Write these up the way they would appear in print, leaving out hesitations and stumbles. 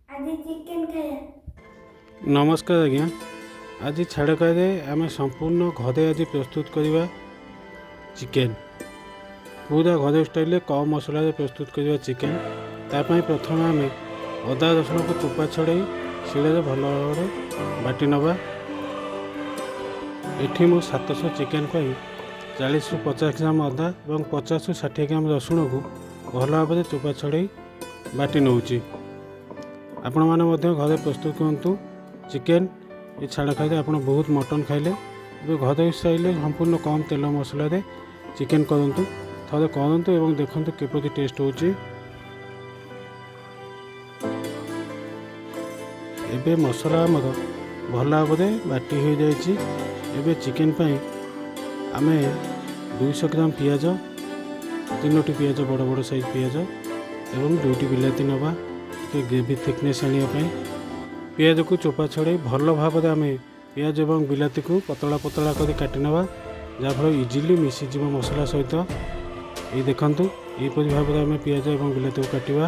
ଆଜି ଚିକେନ ଖାଇବା। ନମସ୍କାର ଆଜ୍ଞା। ଆଜି ଛାଡ଼ଖାଇରେ ଆମେ ସମ୍ପୂର୍ଣ୍ଣ ଘରେ ଆଜି ପ୍ରସ୍ତୁତ କରିବା ଚିକେନ୍। ପୁରା ଘରୋଇ ଷ୍ଟାଇଲରେ କମ୍ ମସଲାରେ ପ୍ରସ୍ତୁତ କରିବା ଚିକେନ୍। ତା ପାଇଁ ପ୍ରଥମେ ଆମେ ଅଦା ରସୁଣକୁ ଚୋପା ଛଡ଼େଇ ଶିଳରେ ଭଲ ଭାବରେ ବାଟି ନେବା। ଏଠି ମୁଁ 700 ଚିକେନ୍ ପାଇଁ 40ରୁ 50 ଗ୍ରାମ ଅଦା ଏବଂ 50ରୁ 60 ଗ୍ରାମ ରସୁଣକୁ ଭଲ ଭାବରେ ଚୋପା ଛଡ଼େଇ ବାଟି ନେଉଛି। ଆପଣମାନେ ମଧ୍ୟ ଘରେ ପ୍ରସ୍ତୁତ କରନ୍ତୁ ଚିକେନ୍। ଏ ଛାଡ଼ ଖାଇଲେ ଆପଣ ବହୁତ ମଟନ୍ ଖାଇଲେ, ଏବେ ଘରୋଇ ଷ୍ଟାଇଲରେ ସମ୍ପୂର୍ଣ୍ଣ କମ୍ ତେଲ ମସଲାରେ ଚିକେନ୍ କରନ୍ତୁ। ଥରେ କରନ୍ତୁ ଏବଂ ଦେଖନ୍ତୁ କିପରି ଟେଷ୍ଟ ହେଉଛି। ଏବେ ମସଲା ଆମର ଭଲ ଭାବରେ ବାଟି ହୋଇଯାଇଛି। ଏବେ ଚିକେନ୍ ପାଇଁ ଆମେ 200 ଗ୍ରାମ ପିଆଜ, 3ଟି ପିଆଜ, ବଡ଼ ବଡ଼ ସାଇଜ୍ ପିଆଜ ଏବଂ 2ଟି ବିଲାତି ନେବା, ଟିକେ ଗ୍ରେଭି ଥିକନେସ୍ ଆଣିବା ପାଇଁ। ପିଆଜକୁ ଚୋପା ଛଡ଼େଇ ଭଲ ଭାବରେ ଆମେ ପିଆଜ ଏବଂ ବିଲାତିକୁ ପତଳା ପତଳା କରି କାଟି ନେବା, ଯାହାଫଳରେ ଇଜିଲି ମିଶିଯିବ ମସଲା ସହିତ। ଏଇ ଦେଖନ୍ତୁ, ଏହିପରି ଭାବରେ ଆମେ ପିଆଜ ଏବଂ ବିଲାତିକୁ କାଟିବା।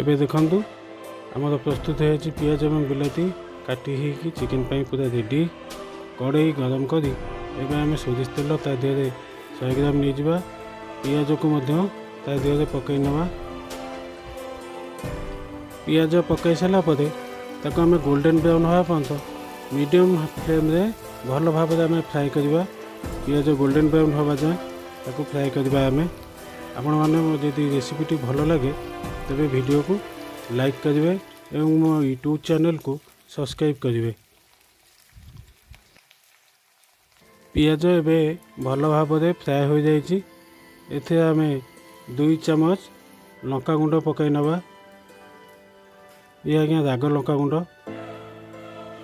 ଏବେ ଦେଖନ୍ତୁ, ଆମର ପ୍ରସ୍ତୁତ ହୋଇଛି ପିଆଜ ଏବଂ ବିଲାତି କାଟି ହେଇକି ଚିକେନ୍ ପାଇଁ ପୁରା ରେଡ଼ି। କଡ଼େଇ ଗରମ କରି ଏବେ ଆମେ ସୋରିଷ ତେଲ ତା ଦେହରେ 100 ଗ୍ରାମ ନେଇଯିବା। ପିଆଜକୁ ମଧ୍ୟ ତା ଦେହରେ ପକାଇ ନେବା। ପିଆଜ ପକାଇ ସାରିଲା ପରେ ତାକୁ ଆମେ ଗୋଲ୍ଡେନ୍ ବ୍ରାଉନ୍ ହେବା ପର୍ଯ୍ୟନ୍ତ ମିଡ଼ିୟମ୍ ଫ୍ଲେମ୍ରେ ଭଲ ଭାବରେ ଆମେ ଫ୍ରାଏ କରିବା। ପିଆଜ ଗୋଲ୍ଡେନ୍ ବ୍ରାଉନ୍ ହେବା ଯାଏଁ ତାକୁ ଫ୍ରାଏ କରିବା ଆମେ। ଆପଣମାନେ ଯଦି ରେସିପିଟି ଭଲ ଲାଗେ, ତେବେ ଭିଡ଼ିଓକୁ ଲାଇକ୍ କରିବେ ଏବଂ ମୋ ୟୁଟ୍ୟୁବ୍ ଚ୍ୟାନେଲକୁ ସବସ୍କ୍ରାଇବ୍ କରିବେ। ପିଆଜ ଏବେ ଭଲ ଭାବରେ ଫ୍ରାଏ ହୋଇଯାଇଛି। ଏଥିରେ ଆମେ 2 ଚାମଚ ଲଙ୍କାଗୁଣ୍ଡ ପକାଇ ନେବା। ଇଏ ଆଜ୍ଞା ରାଗ ଲଙ୍କାଗୁଣ୍ଡ,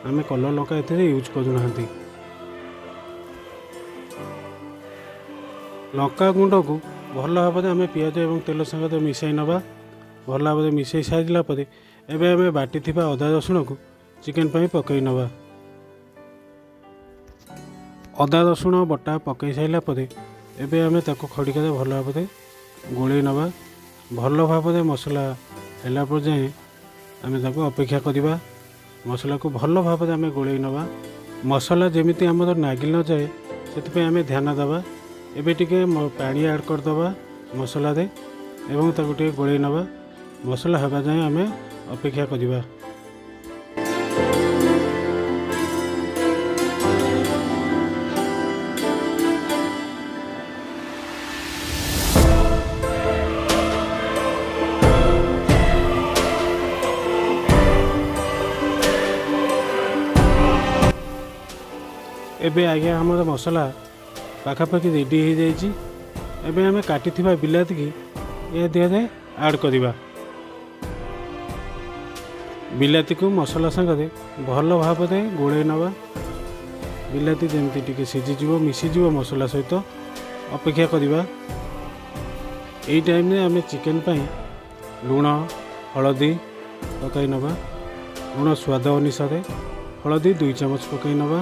ଆମେ କଲର୍ ଲଙ୍କା ଏଥିରେ ୟୁଜ୍ କରୁନାହାନ୍ତି। ଲଙ୍କାଗୁଣ୍ଡକୁ ଭଲ ଭାବରେ ଆମେ ପିଆଜ ଏବଂ ତେଲ ସାଙ୍ଗରେ ମିଶାଇ ନେବା। ଭଲ ଭାବରେ ମିଶାଇ ସାରିଲା ପରେ ଏବେ ଆମେ ବାଟିଥିବା ଅଦା ରସୁଣକୁ ଚିକେନ୍ ପାଇଁ ପକାଇ ନେବା। ଅଦା ରସୁଣ ବଟା ପକାଇ ସାରିଲା ପରେ ଏବେ ଆମେ ତାକୁ ଖଡ଼ିକାରେ ଭଲ ଭାବରେ ଗୋଳେଇ ନେବା। ଭଲ ଭାବରେ ମସଲା ହେଲା ପର୍ଯ୍ୟନ୍ତ ଆମେ ତାକୁ ଅପେକ୍ଷା କରିବା। ମସଲାକୁ ଭଲ ଭାବରେ ଆମେ ଗୋଳେଇ ନେବା। ମସଲା ଯେମିତି ଆମର ନାଗି ନଯାଏ, ସେଥିପାଇଁ ଆମେ ଧ୍ୟାନ ଦେବା। ଏବେ ଟିକେ ପାଣି ଆଡ଼୍ କରିଦେବା ମସଲାରେ ଏବଂ ତାକୁ ଟିକେ ଗୋଳେଇ ନେବା। ମସଲା ହେବା ଯାଏଁ ଆମେ ଅପେକ୍ଷା କରିବା। ଏବେ ଆଜ୍ଞା ଆମର ମସଲା ପାଖାପାଖି ରେଡ଼ି ହୋଇଯାଇଛି। ଏବେ ଆମେ କାଟିଥିବା ବିଲାତିକି ଏ ଦେହରେ ଆଡ଼୍ କରିବା। ବିଲାତିକୁ ମସଲା ସାଙ୍ଗରେ ଭଲ ଭାବରେ ଗୋଳେଇ ନେବା। ବିଲାତି ଯେମିତି ଟିକେ ସିଝିଯିବ, ମିଶିଯିବ ମସଲା ସହିତ, ଅପେକ୍ଷା କରିବା। ଏଇ ଟାଇମ୍ରେ ଆମେ ଚିକେନ୍ ପାଇଁ ଲୁଣ, ହଳଦୀ ପକାଇ ନେବା। ଲୁଣ ସ୍ୱାଦ ଅନୁସାରେ, ହଳଦୀ 2 ଚାମଚ ପକାଇ ନେବା।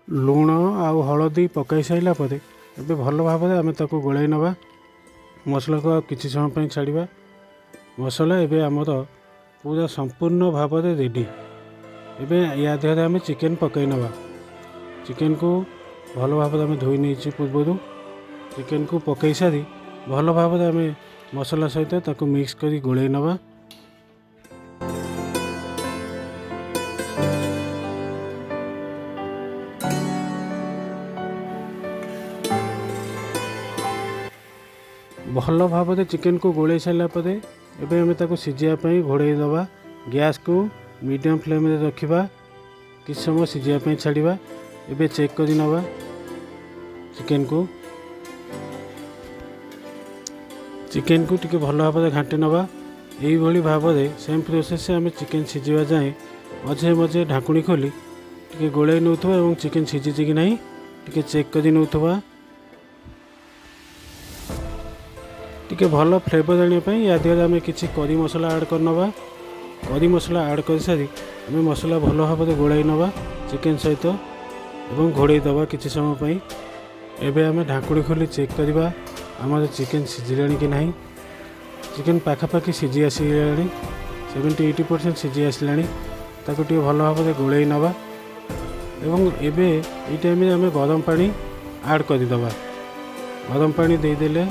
ଲୁଣ ଆଉ ହଳଦୀ ପକାଇ ସାରିଲା ପରେ ଏବେ ଭଲ ଭାବରେ ଆମେ ତାକୁ ଗୋଳାଇ ନେବା। ମସଲାକୁ ଆଉ କିଛି ସମୟ ପାଇଁ ଛାଡ଼ିବା। ମସଲା ଏବେ ଆମର ପୁରା ସମ୍ପୂର୍ଣ୍ଣ ଭାବରେ ରେଡ଼ି। ଏବେ ୟା ଦେହରେ ଆମେ ଚିକେନ୍ ପକାଇ ନେବା। ଚିକେନ୍କୁ ଭଲ ଭାବରେ ଆମେ ଧୋଇ ନେଇଛୁ ପୂର୍ବରୁ। ଚିକେନ୍କୁ ପକାଇ ସାରି ଭଲ ଭାବରେ ଆମେ ମସଲା ସହିତ ତାକୁ ମିକ୍ସ କରି ଗୋଳେଇ ନେବା। ଭଲ ଭାବରେ ଚିକେନ୍କୁ ଗୋଳେଇ ସାରିଲା ପରେ ଏବେ ଆମେ ତାକୁ ସିଝିବା ପାଇଁ ଘୋଡ଼େଇ ଦେବା। ଗ୍ୟାସ୍କୁ ମିଡ଼ିୟମ୍ ଫ୍ଲେମ୍ରେ ରଖିବା। କିଛି ସମୟ ସିଝିବା ପାଇଁ ଛାଡ଼ିବା। ଏବେ ଚେକ୍ କରି ନେବା ଚିକେନ୍କୁ। ଚିକେନ୍କୁ ଟିକେ ଭଲ ଭାବରେ ଘାଣ୍ଟି ନେବା। ଏଇଭଳି ଭାବରେ ସେମ୍ ପ୍ରୋସେସ୍ ଆମେ ଚିକେନ୍ ସିଝିବା ଯାଏଁ ମଝିରେ ମଝିରେ ଢାଙ୍କୁଣୀ ଖୋଲି ଟିକେ ଗୋଳେଇ ନେଉଥିବା ଏବଂ ଚିକେନ୍ ସିଝିଛି କି ନାହିଁ ଟିକେ ଚେକ୍ କରି ନେଉଥିବା। ଟିକେ ଭଲ ଫ୍ଲେଭର୍ ଆଣିବା ପାଇଁ ୟା ଦେହରେ ଆମେ କିଛି କରି ମସଲା ଆଡ଼୍ କରିନେବା। କରି ମସଲା ଆଡ଼୍ କରିସାରି ଆମେ ମସଲା ଭଲ ଭାବରେ ଗୋଳାଇ ନେବା ଚିକେନ୍ ସହିତ ଏବଂ ଘୋଡ଼େଇ ଦେବା କିଛି ସମୟ ପାଇଁ। ଏବେ ଆମେ ଢାଙ୍କୁଣି ଖୋଲି ଚେକ୍ କରିବା, ଆମର ଚିକେନ୍ ସିଝିଲାଣି କି ନାହିଁ। ଚିକେନ୍ ପାଖାପାଖି ସିଝି ଆସିଲାଣି, 70-80% ସିଝି ଆସିଲାଣି। ତାକୁ ଟିକେ ଭଲ ଭାବରେ ଗୋଳେଇ ନେବା ଏବଂ ଏବେ ଏଇ ଟାଇମ୍ରେ ଆମେ ଗରମ ପାଣି ଆଡ଼୍ କରିଦେବା। ଗରମ ପାଣି ଦେଇଦେଲେ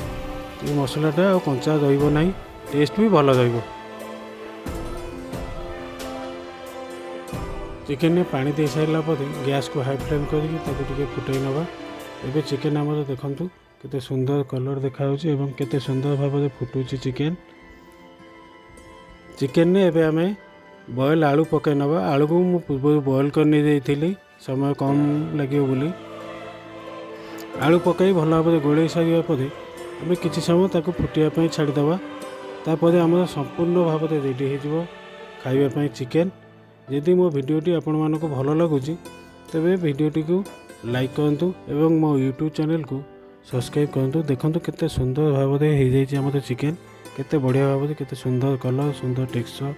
ଏ ମସଲାଟା ଆଉ କଞ୍ଚା ରହିବ ନାହିଁ, ଟେଷ୍ଟ ବି ଭଲ ରହିବ। ଚିକେନରେ ପାଣି ଦେଇସାରିଲା ପରେ ଗ୍ୟାସ୍କୁ ହାଇ ଫ୍ଲେମ୍ କରିକି ତାକୁ ଟିକେ ଫୁଟାଇ ନେବା। ଏବେ ଚିକେନ୍ ଆମର ଦେଖନ୍ତୁ କେତେ ସୁନ୍ଦର କଲର୍ ଦେଖାଯାଉଛି ଏବଂ କେତେ ସୁନ୍ଦର ଭାବରେ ଫୁଟୁଛି ଚିକେନ୍। ଚିକେନରେ ଏବେ ଆମେ ବଏଲ୍ ଆଳୁ ପକାଇ ନେବା। ଆଳୁକୁ ମୁଁ ପୂର୍ବରୁ ବଏଲ୍ କରି ନେଇଯାଇଥିଲି, ସମୟ କମ୍ ଲାଗିବ ବୋଲି। ଆଳୁ ପକାଇ ଭଲ ଭାବରେ ଗୋଳେଇ ସାରିବା ପରେ ଆମେ କିଛି ସମୟ ତାକୁ ଫୁଟିବା ପାଇଁ ଛାଡ଼ିଦେବା। ତାପରେ ଆମର ସମ୍ପୂର୍ଣ୍ଣ ଭାବରେ ରେଡ଼ି ହେଇଯିବ ଖାଇବା ପାଇଁ ଚିକେନ୍। ଯଦି ମୋ ଭିଡ଼ିଓଟି ଆପଣମାନଙ୍କୁ ଭଲ ଲାଗୁଛି, ତେବେ ଭିଡ଼ିଓଟିକୁ ଲାଇକ୍ କରନ୍ତୁ ଏବଂ ମୋ ୟୁଟ୍ୟୁବ୍ ଚ୍ୟାନେଲକୁ ସବସ୍କ୍ରାଇବ୍ କରନ୍ତୁ। ଦେଖନ୍ତୁ କେତେ ସୁନ୍ଦର ଭାବରେ ହେଇଯାଇଛି ଆମର ଚିକେନ୍, କେତେ ବଢ଼ିଆ ଭାବରେ, କେତେ ସୁନ୍ଦର କଲର୍, ସୁନ୍ଦର ଟେକ୍ସଚର୍।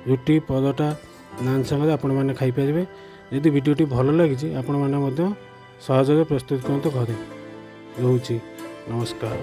ରୁଟି, ପରଟା, ନାନ୍ ସାଙ୍ଗରେ ଆପଣମାନେ ଖାଇପାରିବେ। ଯଦି ଭିଡ଼ିଓଟି ଭଲ ଲାଗିଛି, ଆପଣମାନେ ମଧ୍ୟ ସହଜରେ ପ୍ରସ୍ତୁତ କରନ୍ତୁ ଘରେ। ରହୁଛି, ନମସ୍କାର।